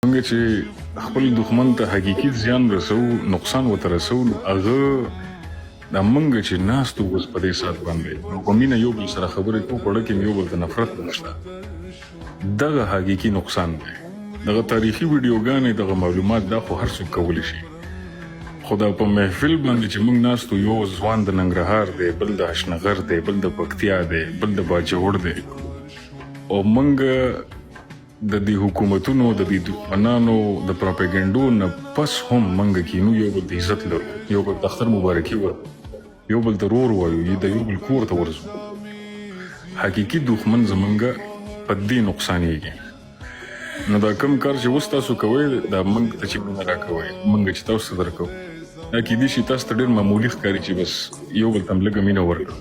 موږ چې خپل دښمن ته حقیقي زیان رسوو، نقصان ورته رسوو، نو هغه دا موږ چې ناست یو اوس په دې ساعت باندې، نو په مینه یو بل سره خبرې کوو، په زړه کې یو بل ته نفرت نشته، دغه حقیقي نقصان دی. دغه تاریخي ویډیوګانې، دغه معلومات، دا خو هر څوک کولی شي، خو دا په محفل باندې چې موږ ناست یو، یو ځوان د ننګرهار دی، بل د هشنغر دی، بل د پکتیا دی، بل د باجوړ دی، او موږ د دې حکومتونو، د دې دښمنانو د پروپاګانډو نه پس هم موږ کینو، یو بل ته عزت لرو، یو بل ته اختر مبارکي ورکو، یو بل ته ورور وایو، د یو بل کور ته ورځو. حقیقي دښمن زمونږ په دې نقصانېږي. نو دا کوم کار چې اوس تاسو کوئ، دا موږ ته چې مینه راکوئ، موږ چې تاسو ته درکوو، دا کېدای شي تاسو ته ډېر معمولي ښکاري چې بس یو بل ته هم لږه مینه ورکړو.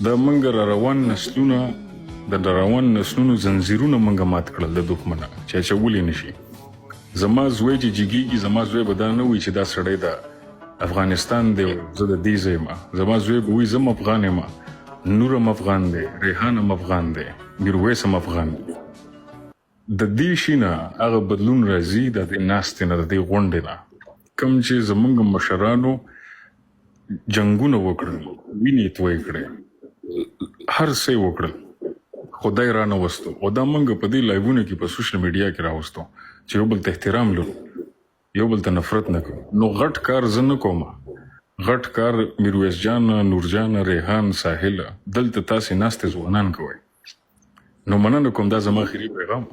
دا موږ را روان نسلونه، د روان نسلونو زنځیرونه موږ مات کړل د دښمنه چې اچولی نه شي. زما زوی چې جګېږي، زما زوی به دا نه وایي چې دا سړی د افغانستان دی او زه د دې ځای یم. زما زوی به وایي زه هم افغان یم، نور هم افغان دی، ریحان هم افغان دی، میرویس هم افغان دی. د دې شي نه هغه بدلون راځي، د دې ناستې نه، د دې غونډې نه، کوم چې زمونږ مشرانو جنگونه وکړل، وینې یې تویې کړې، هر څه یې وکړل، خو دا یې رانه وستو. او دا مونږ په دې لایوونو کې، په سوشل میډیا کې راوستو چې یو بل ته احترام لرو، یو بل ته نفرت نه کوو. نو غټ کار زه نه کوم، غټ کار میرویس جان، نور جان، ریحان، ساحل، دلته تاسې ناستې ځوانان کوئ. نو مننه کوم، دا زما اخري پیغام.